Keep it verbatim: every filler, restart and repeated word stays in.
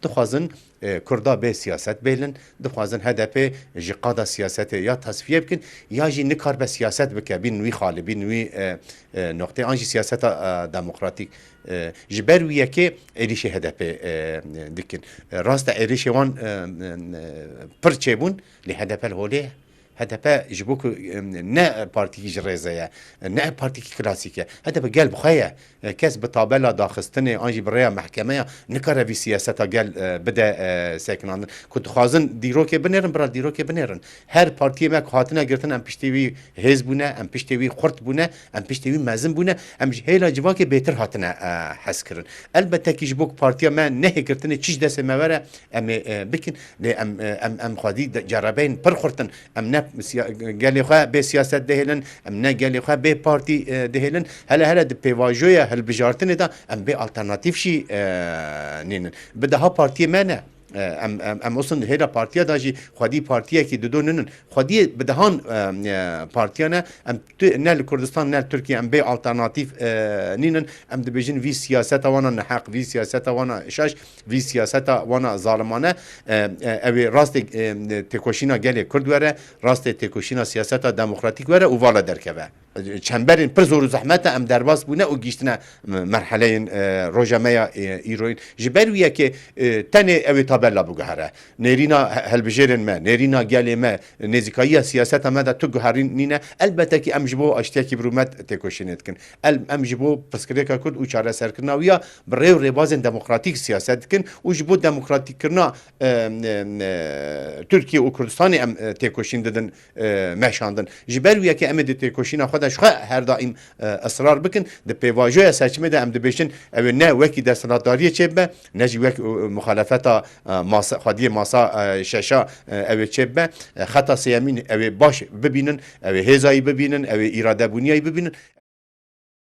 Dixwazin, e, Kurda bê siyaset bêlin, dixwazin H D P ji qada siyasetê ya tasfiye bikin, ya jî nikaribe siyaset bike, bîn wî xalê, bîn wî, e, e, noqtê, an jî siyaseta, e, demokratîk. E, ji ber wî yekê êrîşê H D P, e, dikin. E, rast e, êrîşê wan, e, e, pir çêbûn, lê H D P li holê ye. H D P ji bo ku, em, ne partîkî ji rêze ye, ne partîkî klasîk e. H D P gel bi xwe ye. E, kes bi tabela daxistinê an jî bi rêya mehkemeya nikare vî siyaseta gel, e, bide, e, sekinandin. Ku dixwazin dîrokê binêrin, bira dîrokê binêrin. Her partiyê me ku hatine girtin, em piştî wî hêz bûne, em piştê wî xurt bûne, em piştê wî mezin bûne, em ji hêla civakê bêtir hatine, e, hezkirin. Elbette kî ji bo ku partiya me nehê girtinê çi ji destê me were, em ê, e, bikin. Lê em, e, em, em xwedî de, cerebeyên pir xurt in. Em ne siya-, gelê xwe bê siyaset dihêlin, em ne gelê xwe bê partî, e, dihêlin. Hele hele di pêvajoya hilbijartinê de em bê alternatîf jî, e, nînin. Bi deha partiyê me ne. E, em, em, em olsun hêla partiya da jî xwedî partiyekî dido ninin. Xwediyê bi dehan, e, e, partiya ne. Em tu-, ne li Kurdistan ne li Tirkiye em bê alternatîf, e, nînin. Em dibêjin vî siyaseta wana neheq, vî siyaseta wana şaş, vî siyaseta wana zalimane, e, e, ew ê rastê, e, têkoşîna gelê Kurd were, rastê têkoşîna siyaseta demokratîk were û vala derkeve. Çemberên pir zor û zehmet e, em derbas bûne û gihîştine merheleyên, e, roja me ya, e, îroyîn. Ji ber wî yekê, e, tenê ew ê tabela biguhere. Nêrîna he-, hilbijêrên me, nêrîna gelê me, nêzîkayiya siyaseta me de tu guherîn nîne. Elbette kî em ji bo aştiyekî bi rûmet têkoşînê dikin. El-, em ji bo pirsgirêka Kurd û çareserkirina wî ya bi rê û rêbazên demokratîk siyaset dikin û ji bo demokratîkkirina, e, e, e, Tirkiye û Kurdistanê em, e, têkoşîn didin, e, meşandin. Ji ber wî yekê em ê di têkoşîna xwe de ji xwe her daîm, e, israr bikin. Di pêvajoya seçimê de em dibêjin ew ê ne wekî desthilatdariyê çêbibe, ne jî wek, e, muxalefeta, e, masa, xwediyê masa, e, şeşa, e, ew ê çêbibe. E, xeta sêyemîn ew ê baş bibînin, ew ê hêzayî bibînin, ew ê îradebûniyayî bibînin.